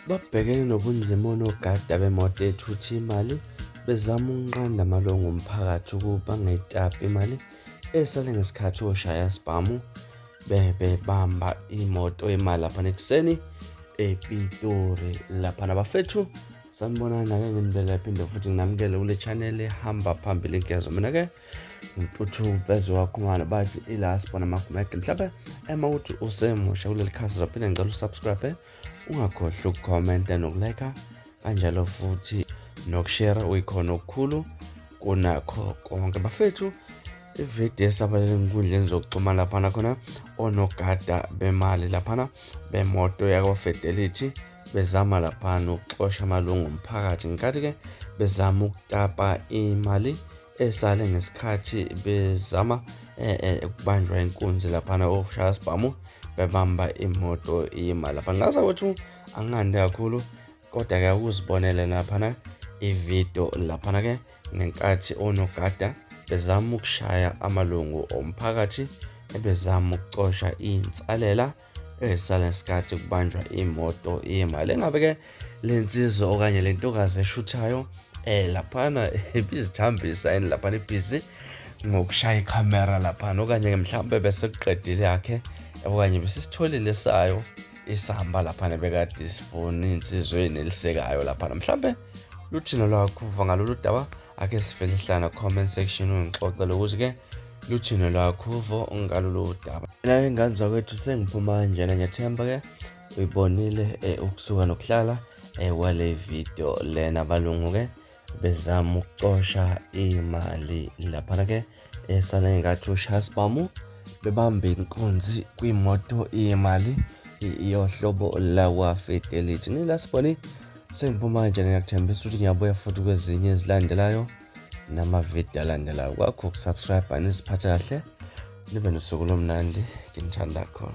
Babhekene nobunzima onogada bemoto ethutha imali bezama ukunqanda amalungu omphakathi ukuba bangayitapi imali esale ngesikhathi oshayasibhamu bebebamba imoto yemali laphana ekuseni ePitori laphana. Bafethu, sanibonani, ake nginibele phinde futhi nginamukele kule channel ehamba phambili inkezo. Mina-ke ngintuthu mfezi wakhumalo, bathi ila sibona amagumede. Mhlawumbe ema uthi usemusha kuleli khasi, zophinde ngicela usubscribe, ungakhohlwa ukukhomenta nokulike, kanjalo futhi nokushare, uyikhona okukhulu kunakho konke. Bafethu, ividiyo esabalele enkundleni zokuxhumana laphana khona onogada bemali laphana bemoto yakwaFidelity bezama laphana ukuxosha amalungu omphakathi ngenkathi-ke bezama ukutapa imali esale ngesikhathi bezama ukubanjwa inkunzi laphana oshaya sibhamu bebamba imoto imali lapha. Ngaza ukuthi angande kakhulu, kodwa-ke ukuzibonele laphana ividiyo laphana-ke ngenkathi onogada bezama ukushaya amalungu omphakathi ebezama ukucosha insalela esala ngesikhathi kubanjwa imoto yemali. Engabe-ke le nsizwa okanye le ntokazi eshuthayo laphana ibizithambisa yini laphana, ibhizi ngokushaya ikhamera laphana, okanye-ke mhlawumbe bese kuqedile yakhe, okanye besisitholile sayo isihamba laphana bekade sifuna insizwa enelisekayo laphana? Mhlawumbe luthina lwakho uva ngalolu daba? Ake sivele hlana comment section ungixoxele ukuthi-ke luthina lwakho uvo ngalolu daba. Mina-ke ngane zakwethu sengiphuma kanjena, ngiyathemba-ke uyibonile ukusuka nokuhlala kwale video lena. Abalungu-ke bezama ukucosha imali laphana-ke esale ngenkathi ushaya sibhamu bebambe inkunzi kwimoto yemali yohlobo lakwa-Fidelity. Nila sibone sengiphuma kanjena, ngiyakuthembisa ukuthi ngiyabuya futhi kwezinye ezilandelayo namavidiyo alandelayo. Kwakho ukusubscribe, niziphathe kahle, nibe nosuku lomnandi, nginithanda khona.